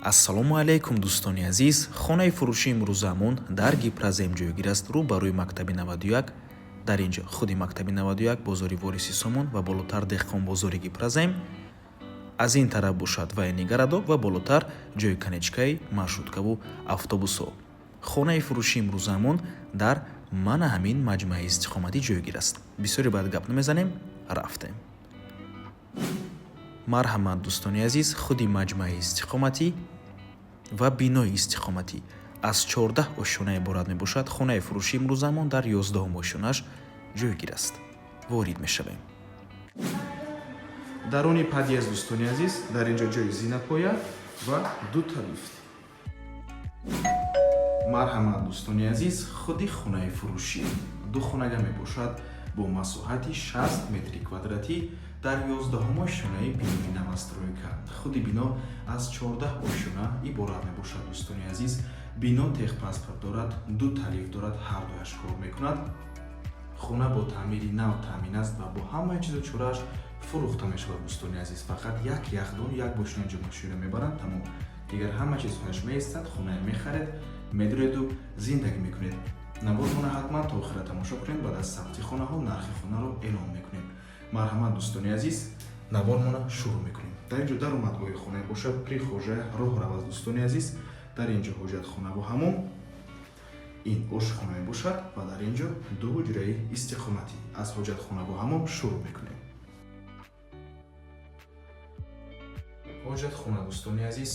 Ассалому алайкум, дӯстони азиз. Хонаи фурӯшии имрӯзаамон дар Гипрозем ҷойгир аст, рӯ ба рӯи мактаби 91. Дар ин ҷо худи мактаби 91, бозори Вориси Сомон ва болотар деҳқонбозори Гипрозем. Аз ин тараф бошад военный городок ва болотар ҷои конечкаи маршруткаву автобусҳо. Хонаи фурӯшии имрӯзаамон дар мана ҳамин маҷмӯаи истиқоматӣ ҷойгир аст. Бисёре баъд гап намезанем, рафтем. Марҳамат, дӯстони азиз, худи маҷмӯаи истиқоматӣ ва бинои истиқоматӣ аз 14 ошёна иборат мебошад. Хонаи фурӯшии имрӯзамон дар 11-ум ошёнаш ҷойгир аст. Ворид мешавем. Даруни подъезд, дӯстони азиз, дар ин ҷо ҷои зинапоя ва дута лифт. Марҳамат, дӯстони азиз, худи хонаи фурӯшӣ ду хонага мебошад бо масоҳати 60 метри квадратӣ дар 11-ум ошёнаи бинои новостройка. Худи бино аз 14 ошёна иборат мебошад, дӯстони азиз. Бино техпаспорт дорад, дута лифт дорад, ҳардуяш кор мекунад. Хона бо таъмири нав таъмин аст ва бо ҳамаи чизу чорааш фурӯхта мешавад, дӯстони азиз. Фақат як яхдон, як мошинаи ҷомашӯиро мебаранд, тамом. Дигар ҳама чизҳояш меистад. Хонае мехаред, медуреду зиндагӣ мекунед. Навормона ҳатман то охира тамошо кунед. Баъд аз сабти хонаҳо нархи хонаро эълон мекунем. Марҳамат, дӯстони азиз, навормона шурӯъ мекунем. Дар ин ҷо даромадгоҳи хона бошад, прихожая, роҳрав аст, дӯстони азиз. Дар ин ҷо ҳоҷатхонаву ҳамом, ин ошхона мебошад ва дар ин ҷо ду ҳуҷраи истиқоматӣ. Аз ҳоҷатхонаву ҳамом шурӯъ мекунем. Ҳоҷатхона, дӯстони азиз.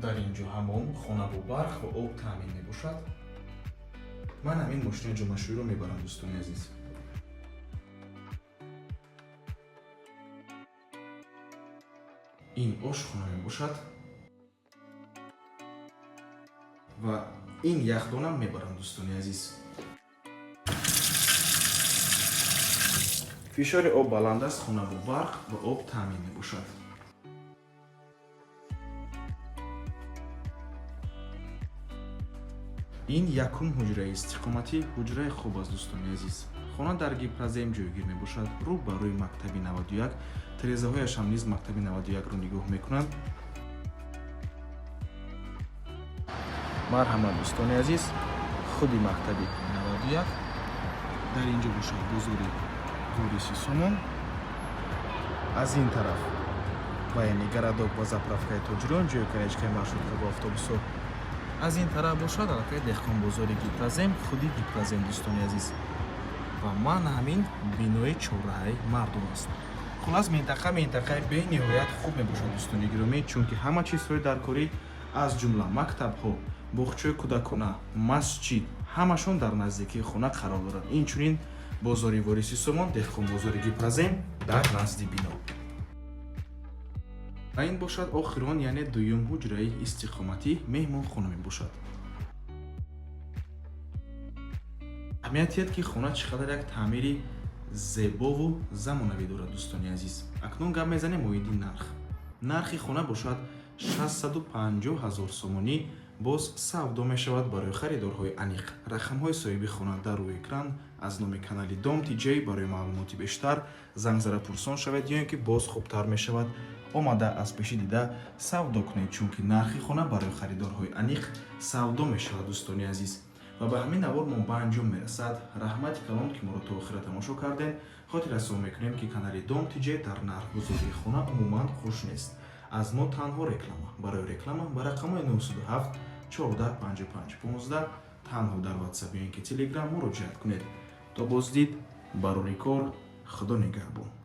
Дар ин ҷо ҳамом, хона бо барқ ва об таъмин мебошад. Ман ҳамин мошинаи ҷомашӯиро мебарам, дӯстони азиз. Ин ошхона мебошад ва ин яхдонам мебарам, дӯстони азиз. Фишори об баланд аст, хона бо барқ ва об таъмин мебошад. Ин якум ҳуҷраи истиқоматӣ, ҳуҷраи хуб аст, дӯстони азиз. Хона дар Гипрозем ҷойгир мебошад, рӯ ба рӯи мактаби 91. Тирезаҳояш ҳам низ мактаби 91-ро нигоҳ мекунанд. Марҳамат, дӯстони азиз, худи мактаби 91. Дар ин ҷо бошад бозори Вориси Сомон. Аз ин тараф военный городок ва заправкаи тоҷирон, ҷои конечкаи маршрутка бо автобусҳо. Аз ин тараф бошад аллакай деҳқонбозори Гипрозем, худи Гипрозем, дӯстони азиз. Ва ман ҳамин бинои чорраҳаи мардум аст. Хулас, минтақа минтақаи бениҳоят хуб мебошад, дӯстони гиромӣ, чунки ҳама чизҳои даркорӣ, аз ҷумла мактабҳо, боғчаи кӯдакона, масҷид, ҳамашон дар наздикии хона қарор доранд. Инчунин бозори Вориси Сомон, деҳқонбозори Гипрозем дар назди бино. Ва ин бошад охирон, яъне дуюм ҳуҷраи истиқоматӣ, меҳмонхона мебошад. Аҳамият диҳед, ки хона чӣ қадар як таъмири зебову замонавӣ дорад, дӯстони азиз. Акнун гап мезанем оиди нарх. Нархи хона бошад 650 ҳазор сомонӣ, боз савдо мешавад барои харидорҳои аниқ. Рақамҳои соҳиби хона дар рӯи экран. Аз номи канали Дом Тиҷей барои маълумоти бештар занг зада пурсон шавед ё ин ки боз хубтар мешавад омада аз пеши дида савдо кунед, чунки нархи хона барои харидорҳои аниқ савдо мешавад, дӯстони азиз. Ва ба ҳамин навор мо ба анҷом мерасад. Раҳмати калон, ки моро то охира тамошо кардем. Хотиррасон мекунем, ки канали Дом Тиҷей дар нархгузории хона умуман хуш нест. Аз мо танҳо реклама. Барои реклама ба рақамҳои 907 14 55 15 танҳо дар Ватсап ё ин ки Телеграм муроҷиат кунед. То боздид, барори кор, Худо нигаҳбон.